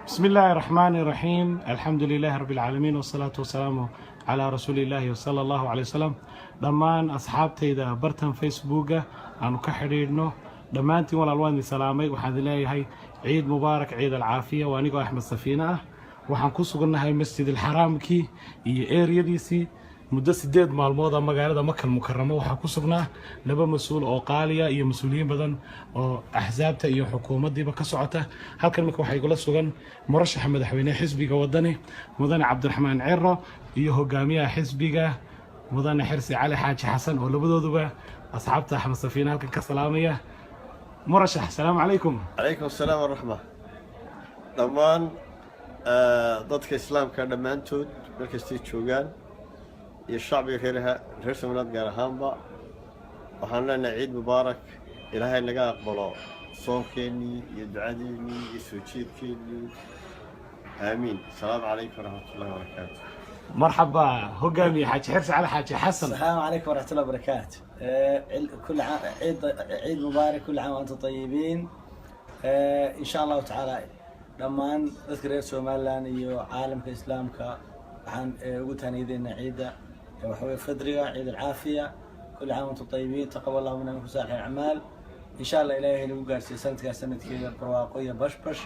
بسم الله الرحمن الرحيم، الحمد لله رب العالمين، والصلاة والسلام على رسول الله صلى الله عليه وسلم. Dhammaan asxaabtayda bartan Facebooka aanu ka xidhiidhno dhammaantiin, walaal, waan idin salaamay. Waxaan idin leeyahay ciid mubaarak, ciid alcaafiya. Waa anigoo Axmed Safiine ah. Waxaan ku sugannahay Masjid Alxaraamkii iyo area-diisii muddo 8 maalmooda. Magaalada Makal Mukaramo waxaa ku sugnaa laba mas-uul oo qaaliya iyo mas-uuliyiin badan oo axsaabta iyo xukuumaddiiba ka socota. Halkan marka waxaa igula sugan murashaxa madaxweyne xisbiga Wadani, mudane Cabdiraxmaan Ciro, iyo hogaamiyaha xisbiga, mudane Xirsi Cali Xaaji Xasan, oo labadooduba asxaabta Axmed Safiine halkan ka salaamaya. Murashax, asalaamu calaykum. Calaykum asalaam waraxma. Dhammaan dadka islaamka dhammaantood meel kastay joogaan iyo shacbiga reer Somaliland gaar ahaanba, waxaan leenahay ciid mubaarak. Ilaahay naga aqbalo soonkeennii iyo ducadeennii iyo soo jeedkeennii. Aamiin. Asalaamu calaykum waraxmat ullahi wabarakaatu. Marxaba, hogaamiye Xaaji Xirsi Cali Xaaji Xasan. السلام عليكم ورحمة الله وبركاته. كل عام، عيد مبارك، كل عام وأنتم طيبين. إن شاء الله تعالى dhammaan dadka reer Somaliland iyo caalamka islaamka waxaan ugu taaniyadeynaa ciidda waxa weye fidriga, ciid alcaafiya. كل عام وأنتم طيبين، تقبل الله منا منكم صالح الأعمال. إن شاء الله Ilaahay nagu gaarsiiyo sanadkaas sanadkeeda barwaaqo iyo bashbash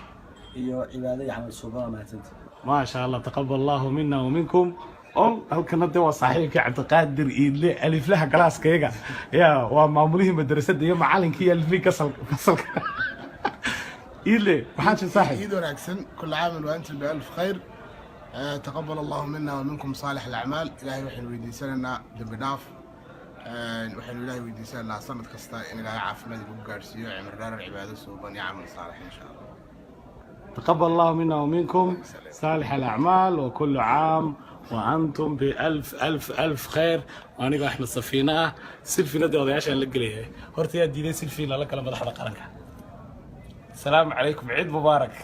iyo cibaado iyo camal suuban. Waa mahadsanta. ما شاء الله، تقبل الله منا ومنكم. Ol halkana de waa saaxiibkii Cabdiqaadir Iidle, aliflaha galaaskayaga, ya waa maamulihii madrasadda iyo macalinkii iyo aliflihii fasalka. Iidle, maxaa jir, saaxib? عيد wanaagsan، كل عام وأنتم بألف خير. تقبل الله منا ومنكم صالح الأعمال. Ilaahay waxaynu weydiisanaynaa dembi dhaaf. Waxaynu Ilaahay weydiisanaynaa sanad kasta in Ilaahay caafimaad lagu gaadhsiiyo, cimri dheer, cibaado suuban iyo camal saalix, insha Allah. تقبل الله منا ومنكم صالح الأعمال وكل عام وأنتم بألف ألف ألف خير. وأنا أحمد سفينة ah selfie-na dee odayaashaan la gelayahay. Horta yaa diiday selfie lala gala madaxda qaranka? Asalaamu calaykum, ciid mubaarak.